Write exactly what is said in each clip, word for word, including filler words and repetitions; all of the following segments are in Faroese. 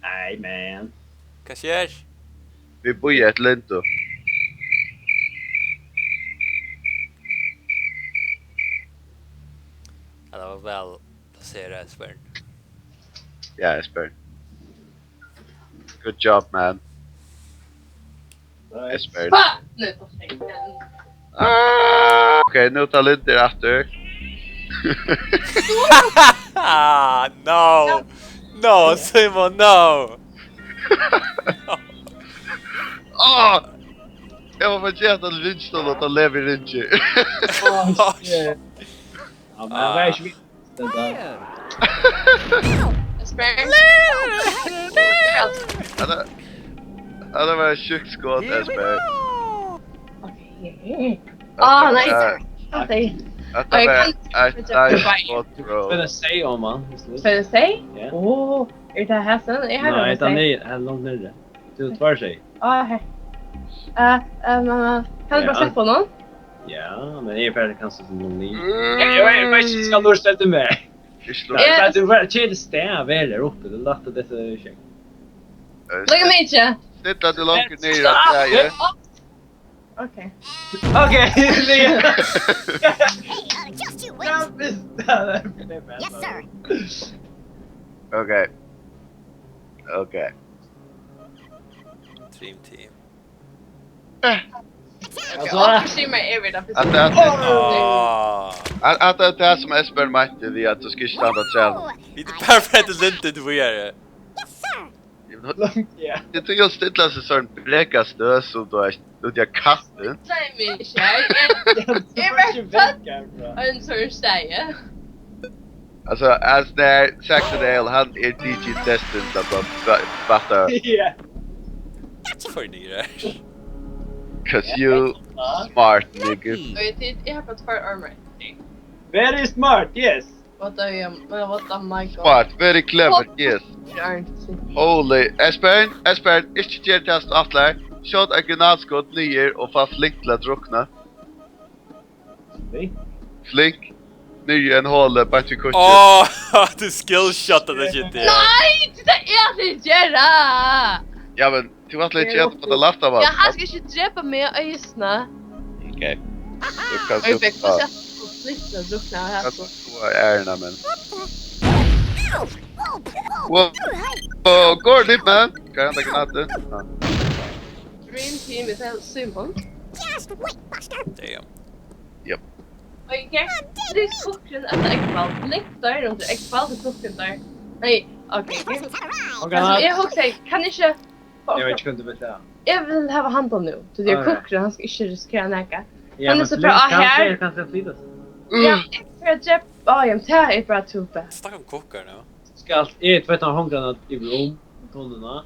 Nei, man. Hvat skjer? Vit bíða eftir Lindu. Ja, det var väl placerat, Esbern. Ja, Esbern. Good job, man. Esbern. Fuck! Nei, fuck. Ah, ok, nú tá Linda er aftur. Ah, no! No, Simon, no! Ah! Eg var bara gett at rinsta og at leva í ringi. Oh, shit. Ja, men det er ikke viktig. Den der. Esbern. Ja, det, ja, det var et sjukt skot, Esbern. Okay. Ah, nei. Ja, Okay. at det var et nice skot, bro. Spela seg om han, hvis du vil. Skal du si? Ja. Åh, er det her sånn? Jeg har Nei, det den å si. Er helt langt nede. Du tar seg. Ah, her. Eh, eh, men, eh, kan du bare Ja. sette på noen? Ja, men jeg er ferdig kanskje som noen ny. Jeg vet, jeg vet ikke, skal du stelle meg? Ikke slå. Nei, men du bare kjede sted å være der oppe, det er lagt at dette er ikke. Legg meg ikke. Stilla deg langt ned i træet. Ok. Ok, det er Just you wait. Ja, visst, det er det. Yes, sir. Ok. Ok. Dream team. Ok, og så sier meg evig, da. At det, at, Ah. at, at det er det som Esbern mente við at tú skal ikki standa træna. Vi er bare for at Linda, du er. Yes, sir. Ja. Det er jo stilla seg sånn bleka støv som du er ute av katten. Nei, men ikke. Jeg, jeg, jeg vet ikke. En sånn steg. Altså, as det er sagt til deg, han er D J Destin, da bare ba- batter. Ja. For dyr her. Cause you smart, nigga. Og jeg, jeg, jeg har fått for armor. Very smart, yes. What the, um, what the my god. Smart, very clever, yes. Yarn. Holy, Esbern, Esbern, ikki ger tað aftur. Skjót eitt granatskot niður og fá Flink til at drukna. Nei. Flink, niður í ein holu, beint við kukkið. Åh, du skillshot det shit der. Nei, det er det jeg gjør. Ja, men, tú ætlar ikki at fáa last av Ja, hann. han skal ikke drepe meg i øyesna. Ok. Du kan Og jeg fikk skjóta. Sett på Flink til å drukne av her. Hva er det, men? Wow. Wow, går det litt, man? Hva er det, granater? Ja. Dream team is hell Simon. Just wait, Buster. Damn. Og jeg kan, det er kukken etter eggfall. Litt der, og det er eggfall, det er kukken der. Nei, ok, ok. Ok, Altså, nei. Jeg har tenkt, kan ikke... Jeg vet ikke hvem du vil ha. Jeg vil ha han på nå. Så det er Ok. Kukken, han skal ikke risikere noe. Ja, Han er men så så bra lenge han her. ser, kan han flytte seg. Ja, jeg tror jeg dreper... Å, ja, men det er bare tupe. Snakk om kokker nå. Skal jeg tvette en håndgranat i rom, tonene,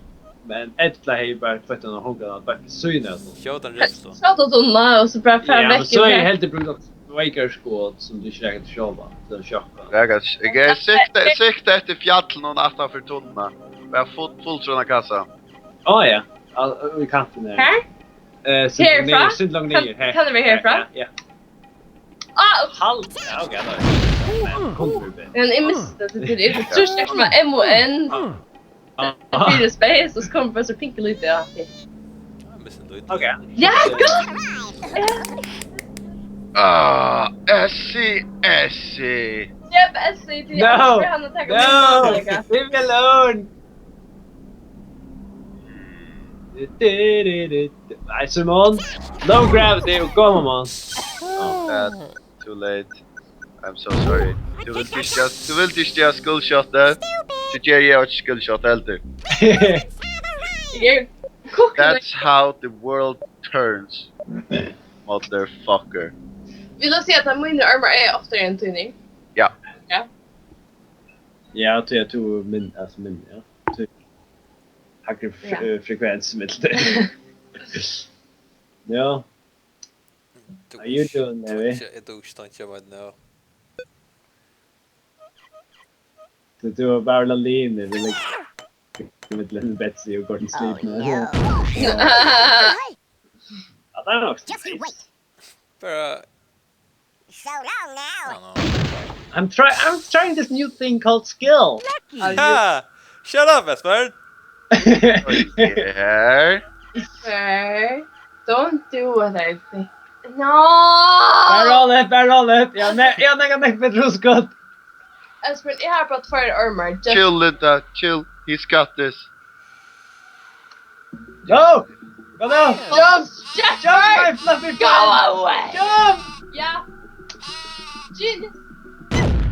men Edla har jo bare tvette en håndgranat bare ved siden av sånn. Kjøt en rømstå. Skjøt og tunna, og så bare fær Ja, men vekk. Så er det helt i bruk av Waker-skot som du ikke regner til å kjøpe. Til å kjøpe. Jeg kan, jeg kan sikte, sikte etter fjallene og natta for tunnene. Vær full, full trønn av kassa. Å ja. Al- I kanten her. Her? Eh, synd langt Herfra? ned, synd langt Kan- ned. Her. kan det være herfra? Ja, ja. Ah, Halv. Ja, ok, da. Men, hundre. men jeg mistet det til det. Jeg tror ikke det er M og N. Ah, Fire space, og så kommer bare så pinke lyd, ja. Jeg mistet en lyd. Ok. Ja, good! Ah, Essie, Essie. Jep, S C D. No! Han har tatt No! meg. Leave me alone! Nei, Simon. Low gravity, og kom, mann. Uh, too late. I'm so sorry. Du vil ikke, du vil ikke gjøre skullshot der. Du gjør jeg ikke skullshot heller. Jeg kokker. That's how the world turns. Motherfucker. Vil du si at mine armer er oftere enn tynning? Ja. Ja. Ja, til jeg tror min, altså min, ja. Til høyere fre- Ja. eh, frekvens, mitt. Ja. How you doing, Navy? Jeg tok ikke tanken på det nå. Du, du var bare alene, du ligger med Little Betsy og Gordon Sleep nå. Ja, det er nok Just you wait. Bare, So long now. I don't know. I'm try I'm trying this new thing called skill. Ha! Shut up, Esbern! Oj, det här. Sir, don't do what I think. No! Bara roligt, bara roligt. Ja, ne, ja, nekka, nekka, Petrus, gott. Espen, eg har bara tveir ormar. Just Chill, Linda, chill. He's got this. No! Go down! Jump! Jump, my fluffy Go friend! Away! Jump! Ja! Genius!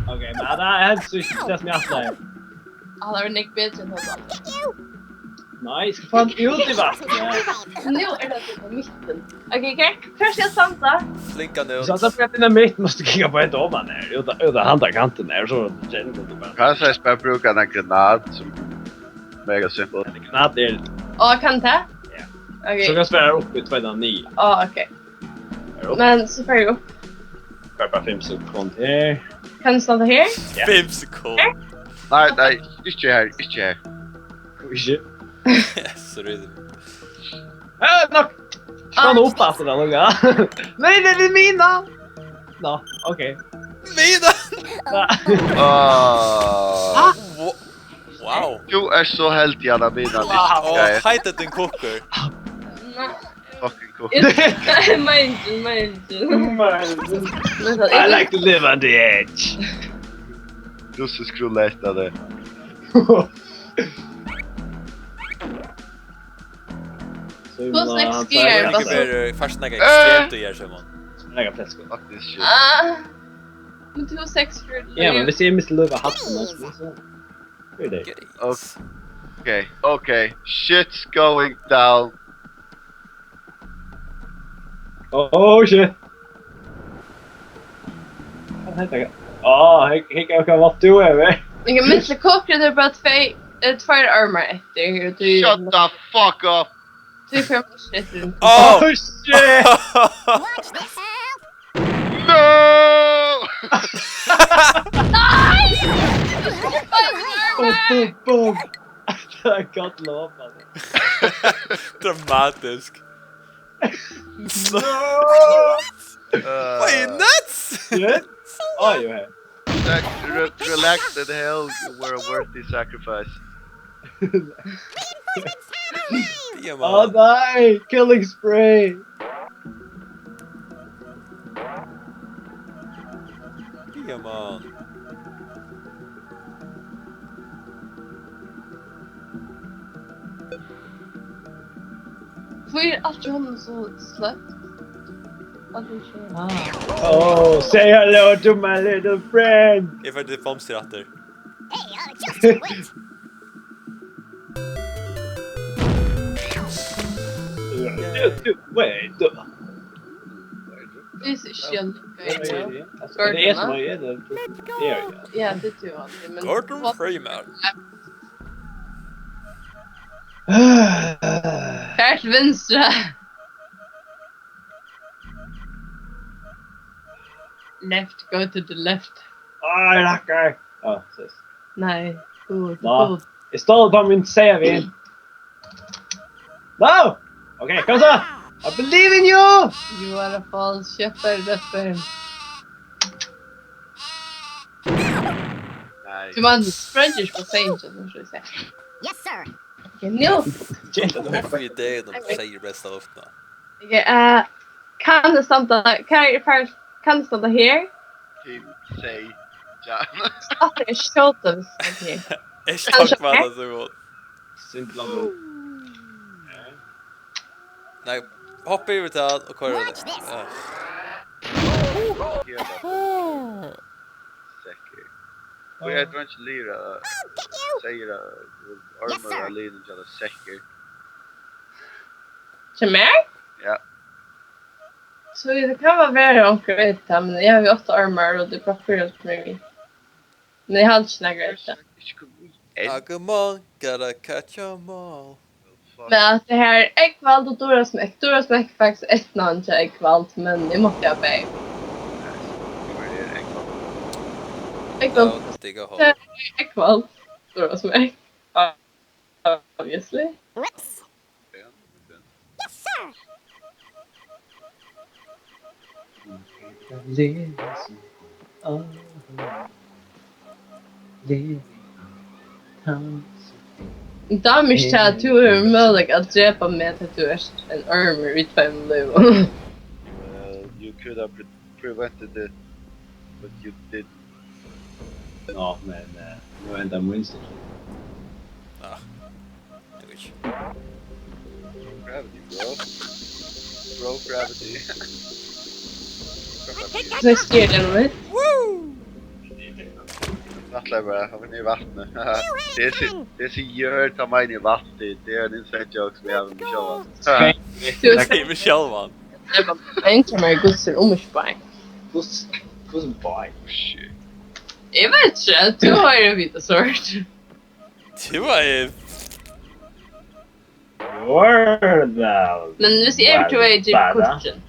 Ok, men det er helt sykt, det som jeg har. Alla var Nick bitch and hold on. Nei, jeg skal få han ut i vannet. Nu er det på mitten. Ok, hva hva skal jeg standa? Flinka Så ut. at jeg dynamitt måtte kigge på et om han er. Ut av, ut av han der kanten der, så kjenner du det bare. Kanskje jeg skal bruke en granat som mega simpel. Granat er, Å, kan det? Ja. Ok. Så kan jeg spille opp i tveita ni. Å, ok. Er opp. Men så får jeg opp. Bare fem sekunder her. Kan du stå her? Fem sekunder. Nei, nei, ikke her, ikke her. Ikke. Så er det. Ja, nok! Stand opp, altså, da, Luka. Nei, det er min, da! Nå, ok. Mina! Ja. Ah. Wo- Wow. Du er så heldig, Anna Mina. Åh, Ikke hei til din kokker. Nei. fucking cool. Imagine, imagine. Men så, I like to live on the edge. Russisk roulette av det. Så vi Plus må next ha en year, timer. Ikke bare først snakke ekstremt og gjør som man. Jeg har flesk. Fuck this shit. Ah. Men du har seks for Ja, men hvis jeg mister løpet hatten, så blir det. Okay. Okay, okay. Shit's going down. Oh shit. Hva heter det? Ah, jeg, jeg kan ikke hva du er med. Jeg kan minst kokker, det er bare tvei, eh, tvei armer etter. Og du, Shut the fuck up. Du får masse etter. Oh! Oh shit! No! Nei! Boom, boom, boom. Det er godt lov, mann. Dramatisk. Uh, Wait, nuts! Shit. Oh, you have. Zach, re- relax and hell, you were a worthy sacrifice. Damn, Oh, man. nei! Killing spree! Damn, man. Hvorfor er alt hjá honum so sløtt? Alt er so Oh, say hello to my little friend! Jeg er ferdig bamser etter. Du, du, wait, du. This is shit. Det er som å gjøre det. Ja, ja. Ja, det tror jeg aldri, men Gordon Freeman. Her til venstre. Left, go to the left. Ah, jeg lakker. Ah, sis. Nei, good, Hva? Good. Jeg står på min C V. No! Ok, kom så! I believe in you! You are a false shepherd, Espen. Nei. Du man sprenger på scenen, så skal vi se. Yes, sir. Ok, nå. Shit, det var Hvorfor er det de sier best av ofte? Ok, eh, kan det standa, kan jeg, kan det standa her? Team say John. At det er skjøtet, hvis det er her. Jeg skal ikke være så godt. Simpelthen. Nei, hopp over til han og kjør det. Ja. Sekker. Og jeg tror ikke Lira sier at armor er linen til at sekker. Til meg? Ja. So it can be very unfair, men eg havi átta armar og tað er bara fýra sum er við. Men eg haldi ikki nakað eftir. Ikke kom ut. En. Agumon, gotta catch 'em all. Fuck. Men at det her Eggvald og Dora Smekk, Dora Smekk er faktisk etternavn til Eggvald, men eg mátti ha bæði. Hvor er Eggvald? Eggvald, Ja, digga hall. Eggvald, Dora Smekk. Obviously. Whoops. Ja, den. Yes, sir. Dámar ikki tað, at tú hevur møguleika at drepa meg, tí tú ert ein ormur við tveimum lívum. Well, you could have pre- prevented it, but you didn't. Nå, men eh, nå endar mín stil. Ah, det går ikke. Gravity, bro. Bro, gravity. Hvat sker det nå? Vatnleiðari, hann fer niður í vatnið. Tað er so, tað er so jørð, tað meini eg vatn, tað, tað er ein inside joke sum eg havi við sjálvan. Tú ert Tað er við sjálvan. Ein kemur í Guds er umskipað. Hvussu, hvussu bai? Shit. Eg veit ikki, tú hevur vitað sort. Tú er World. Men hvis eg er til vegin til Bara. Kurtin.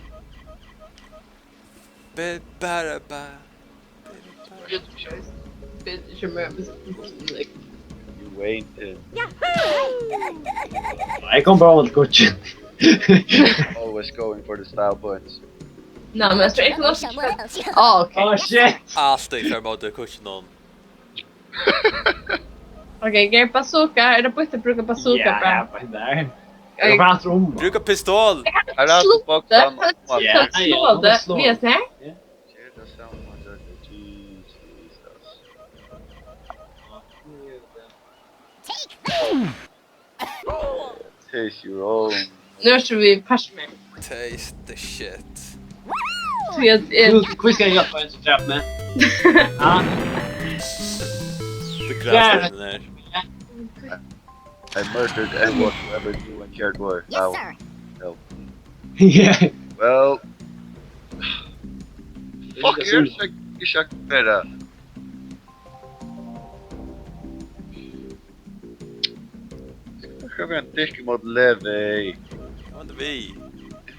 Be- Bara ba. You wait. Eg kom bara til kurtin. Always going for the style points. Nei, men jeg tror jeg kan også kjøpe. Ah, ok. Oh shit. Alt er for mot kurtin. Ok, Geir, bazooka. Er det bytte å bruke bazooka? Ja, ja, bare der. Jeg kan bare tro. Bruk en pistol. Her er slå det. Kan slå det. Vi er her. Ja. Jesus. Taste your own. Nú ert tú við parsimoni. Taste the shit. Tí at eg Tú, hví skal eg hjálpa ein sum drap meg? Ha? Tú græt Ja. Den der. I murdered everyone who ever knew and cared for. Yes, sir. Help. Yeah. Well, fuck, er tað ikki at vera? Skal vera ein dikk móti Levi. Hann er við.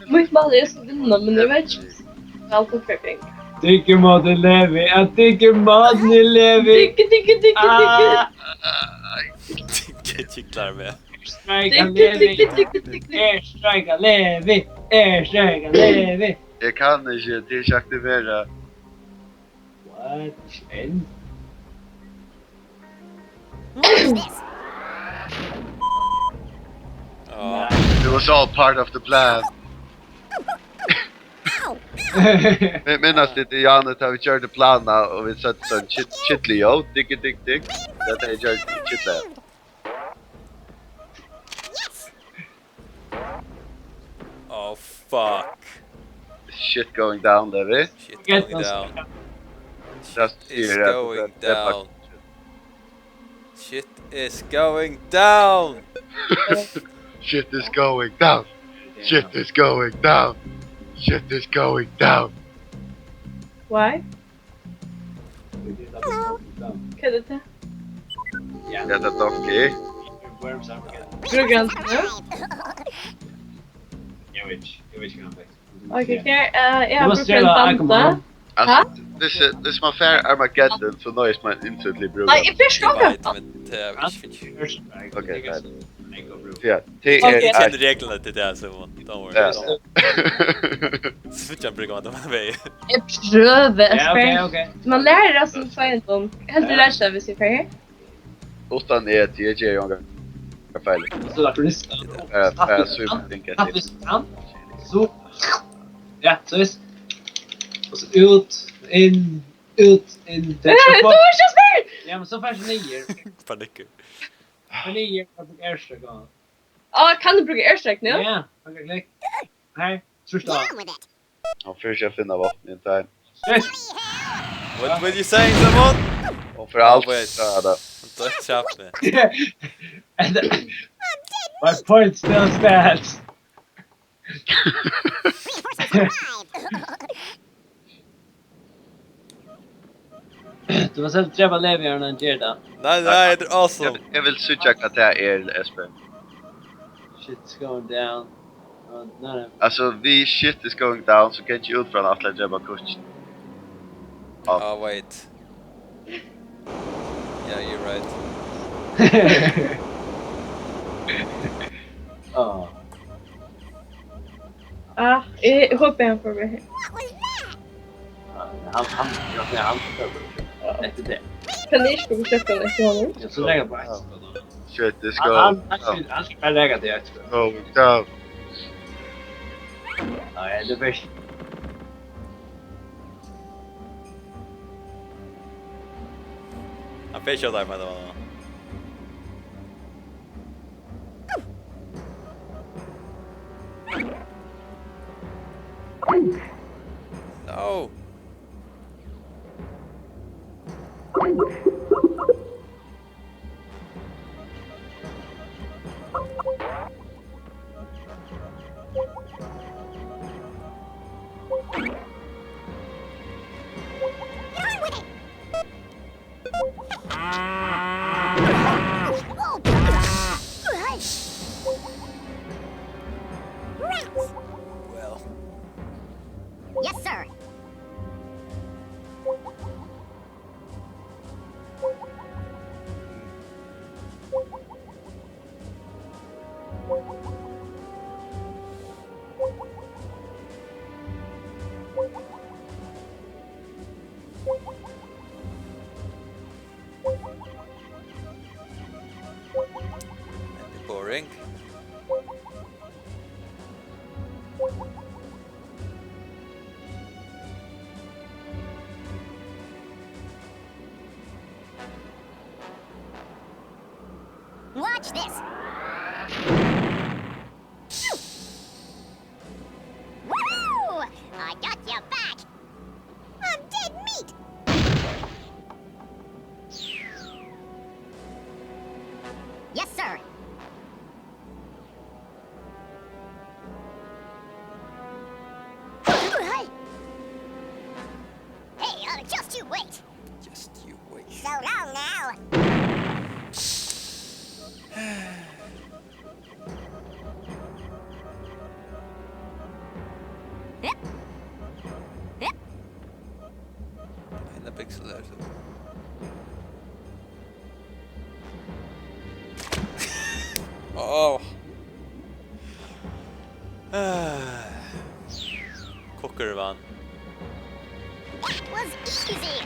Mítt mál er so vinna, men eg veit ikki hvussu væl tað fer ganga. Dikk móti Levi, ja, dikk móti Levi. Dikk, dikk, dikk, dikk. Ah. Dikk, dikk, klar við. Streika Levi. Dikk, dikk, dikk, dikk, dikk. Er streika Levi. Er streika Levi. Eg kann ikki, tað er ikki aktiverað. What? Enn? It was all part of the plan. Men minnast tit, Janne, tá vit gjørdu planina og vit søgdu sånn kit-, kitli, jo, diggi, digg, digg. Tað er gjørt kitli. Oh, fuck. Shit going down, Levi. Shit going down. Just Shit is here, going down. Shit is going down. Shit is going down. Shit is going down. Shit is going down. Why? Hvat er tað? Ja, tað er donkey. Brúkar hann til nø? Eg veit ikki, eg veit ikki hvat hann fekk. Ok, ok, eh, eg havi brúkt ein banda. Altso, hvis, hvis man fær Armageddon, so noyðist man instantly brúka. Nei, eg fyrst. Eg veit, men tað er ikki. Ok, nei. Ja, tað er reglurnar til tað, so don't worry. Ja. Síggja, hann brúkar hann, tað var vegin. Eg prøvi, Espen. Ja, ok, ok. Man lærir av sínum feilum. Heldur lært seg, hvis eg fær her. Uttan eg, tí eg geri ongar feilir. So lagt lista. Bara, bara svípa ting. Tapp lista. So, ja, so er. Og so út, inn, út, inn. Hey, tú ert ikki spurt! Ja, men so fert tú niður. Panikkur. Fert niður, og brúk airstrike á. Á, kann eg brúka airstrike nú? Ja, høgra klikk. Her, trýst á. Hann fer ikki at finna vápnið í time. Yes. What were you saying, someone? Hann fer alt. Oh, wait. Ja, tað. Hann doytti kjapt meg. And my point still stands. Tú mást helst drepa Levi, áðrenn hann ger tað. Nei, nei, hetta er awesome. Eg, eg vil síggja, hvat tað er, Espen. Shit's going down. Uh, nei, nei. Altso, við shit is going down, so kann eg ikki út frá hann ætlar at drepa Kutch. Ah, wait. Yeah, you're right. Ah. Ah, eg hopi hann fór vekk. Ah, hann, hann, ja, ja, hann, eftir tað. Kann eg ikki koma skjótt eftir honum? Ja, so legg bara eitt sekund á. Shit, this guy. Han, han skal, han skal bare legge det etter. Oh, down. Nei, det blir ikke. Han fikk jo der, men det var noe. No. Well. Yes, sir. Hetta er boring. Watch this. Woohoo! I got your back. I'm dead meat. Yes, sir. Hey, uh, just you wait. Just you wait. So long now. Hip. Hip. Eina pixel har, so. Åh. Ah. Kokkur vann. That was easy.